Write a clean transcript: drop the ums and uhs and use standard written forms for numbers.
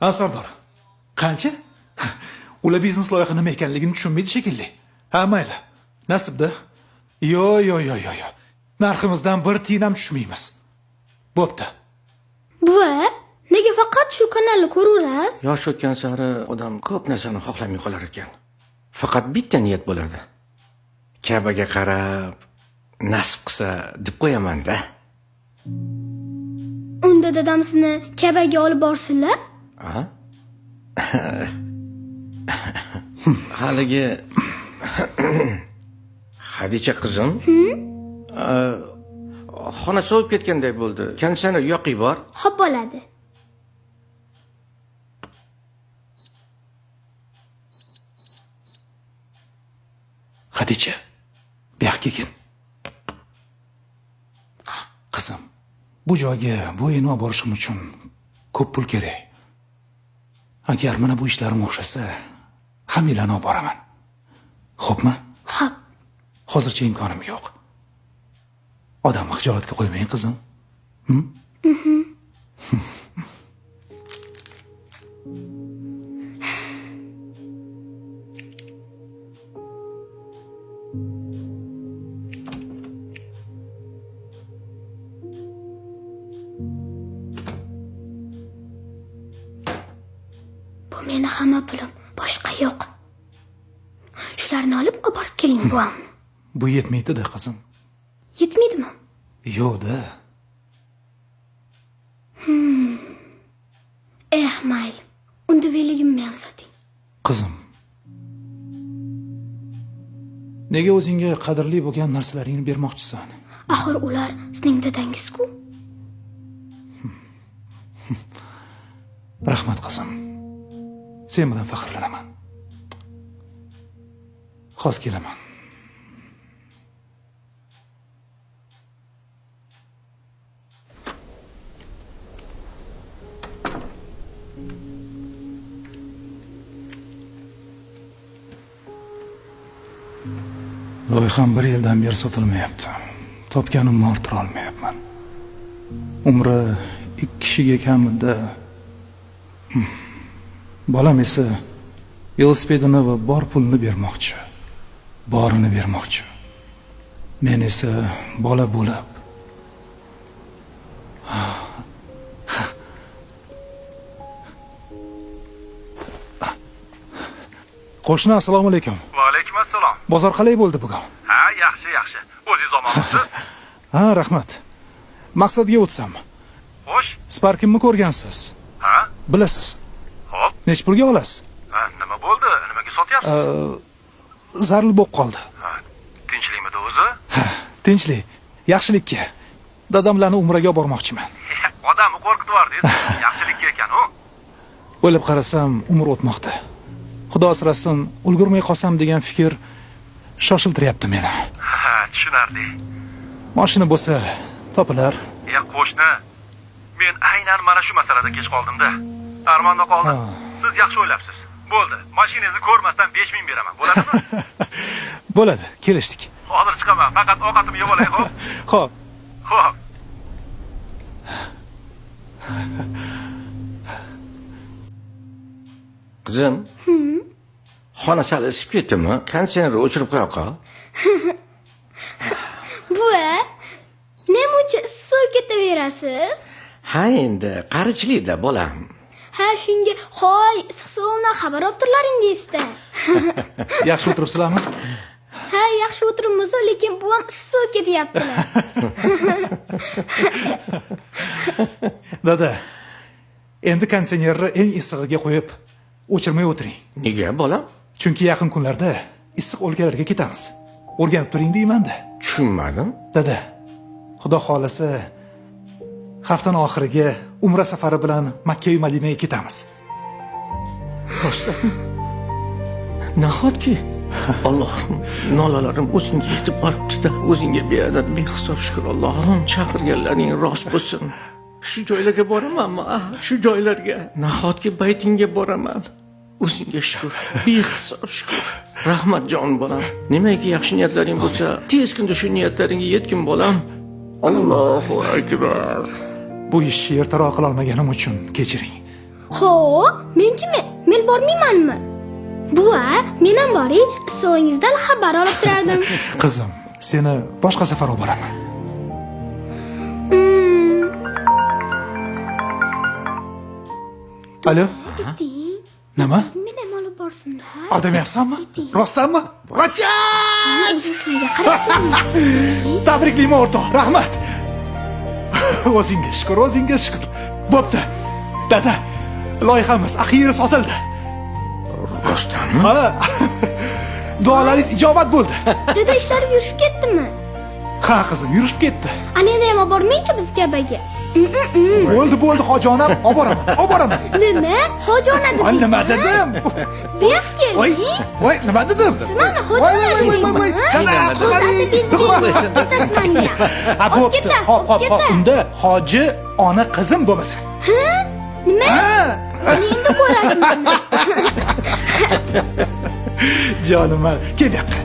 Ha, Sardor. Qancha? Ular biznes loyiha nima ekanligini tushunmaydi shekilli. Ha, mayli. Nasibda. Yo, yo, yo, yo, yo. Narximizdan bir tiyin ham tushmaymiz. Bo'pti. Buva, nega faqat shu kanalni ko'raverasiz? Yosh o'tgan sari odam ko'p narsani xohlamay qolar ekan. Faqat bitta niyat bo'ladi. Kabaga qarab nasib qilsa deb qo'yaman-da. Unda dadam sizni Kabaga olib borsinlar. A? Haligi Hadicha qizim. Xona sovib ketganday bo'ldi. Konditsioner yoqib bor. Xo'p bo'ladi. Hadicha, bu yoqqa kelgin. Qizim, bu joyga bu uyni olib borishim uchun ko'p pul kerak. Agar mana bu ishlarim o'xshasa, hammanglarni olib boraman. Xo'pmi? Xo'p. Hozircha imkonim yo'q. Odamni xijolatga qo'ymang, qizim. Bu meni hamma pulim, boshqa yo'q. Shularni olib borib keling buvam. Bu yetmaydi-da, qizim. Yetmaydimi? Yo'q-da. Eh, mayli. Unda veligimni ham soting. Qizim. Nega o'zingga qadrli bo'lgan narsalaringni bermoqchisan? Axir ular sizning dadangiz-ku. Rahmat, qizim. Sen bilan faxrlanaman. Hozir kelaman. Loyiham bir yildan beri sotilmayapti. Topganimni orttira olmayapman. Umri ikki kishiga kamida. Bolam esa velosipedini va bor pulini bermoqchi. Borini bermoqchi. Men esa bola bo'lib Qo'shni, assalomu alaykum. Va alaykum assalom. Bozor qalay bo'ldi bugun? Ha, yaxshi, yaxshi. O'zingiz omonmisiz? Ha, rahmat. Maqsadga o'tsam. Xo'sh. Sparkimni ko'rgansiz. Ha? Bilasiz. Xo'p. Nech pulga olasiz? Ha, nima bo'ldi? Nimaga sotyapsiz? Zaril bo'lib qoldi. Ha, tinchlikmidi o'zi? Ha, tinchlik, yaxshilikka. Dadamlarni umraga olib bormoqchiman. Odamni qo'rqitib yubordingiz. Yaxshilikka ekan u. O'ylab qarasam, umr o'tmoqda. Xudo asrasin, ulgurmay qolsam degan fikr shoshiltiryapti meni. Ha, tushunarli. Mashina bo'lsa topilar. E, qo'shni, men aynan mana shu masalada kech qoldim-da. Armonda qoldim. Siz yaxshi o'ylabsiz. Bo'ldi. Mashinangizni ko'rmasdan 5000 beraman. Bo'ladimi? Bo'ladi, kelishdik. Hozir chiqaman. Faqat ovqatimni yeb olay, xo'p? Xo'p. Xo'p. Qizim. Xona sal isib ketdimi? Konditsionerni o'chirib qo'ya qol. Buva, nima uchun issiq ketaverasiz? Ha, endi qarichlikda bolam. Ha, shunga hoy, issiq suvimdan xabar olib turlaring deysizda. Yaxshi o'tiribsizlarmi? Ha, yaxshi o'tiribmiz, lekin buvam issiq ketyaptilar. Dada, endi konditsionerni eng issig'iga qo'yib o'chirmay o'tiring. Nega bolam? Chunki yaqin kunlarda issiq o'lkalarga ketamiz. O'rganib turing deyman-da. Tushunmadim. Dada, Xudo xolasa haftani oxiriga umra safari bilan Makka va Madinaga ketamiz. Rostdan. Nahotki? Allohim, nolalarim o'zingga yetib boribdi-da. O'zingga beadad behisob shukr Allohim, chaqirganlaring rost bo'lsin. Shu joylarga boramanmi? Ah, shu joylarga. Nahotki baytingga boraman? O'zingga shukr, behisob shukr. Rahmat jon bolam. Nimaki yaxshi niyatlaring bo'lsa, tez kunda shu niyatlaringga yetgin bolam. Allohu akbar. Bu ishni ertaroq qila olmaganim uchun kechiring. Xo'p, menchi men? Men bormaymanmi? Buva, men ham boray, issig'ingizdan xabar olib turardim. Qizim, seni boshqa safar olib boraman. Alo, Eting, nima? men ham olib borsinlar. Aldamayapsanmi? Rostdanmi? Vacha! O'zim sizlarga qarab turaman. Tabriklayman o'rtoq, rahmat. O'zingga shukur, o'zingga shukur. Bo'pti. Dada, loyihamiz axiyri sotildi. Rostdanmi? Ha. Duolaringiz ijobat bo'ldi. Dada, ishlaringiz yurishib ketdimi? Ha, qizim, yurishib ketdi. Ana endi ham olib bormangchi biz kabaga. Bo'ldi, bo'ldi, hoji onam, olib boraman, olib boraman. Nima? Hoji ona Voy, dedingiz? nima dedim? Bu yoqqa Voy, keling. voy, nima dedim? Siz mani hoji Voy, ona voy, voy, voy, voy. dedingizmi? Dada, qutqaring. Ketasiz mani. Ha, Olib bo'pti. ketasiz, Hop, hop, olib hop. ketasiz. Unda hoji ona qizim bo'lmasa. Nima? Ha? Ana endi ko'rasiz mani. Jonim, kel bu yoqqa.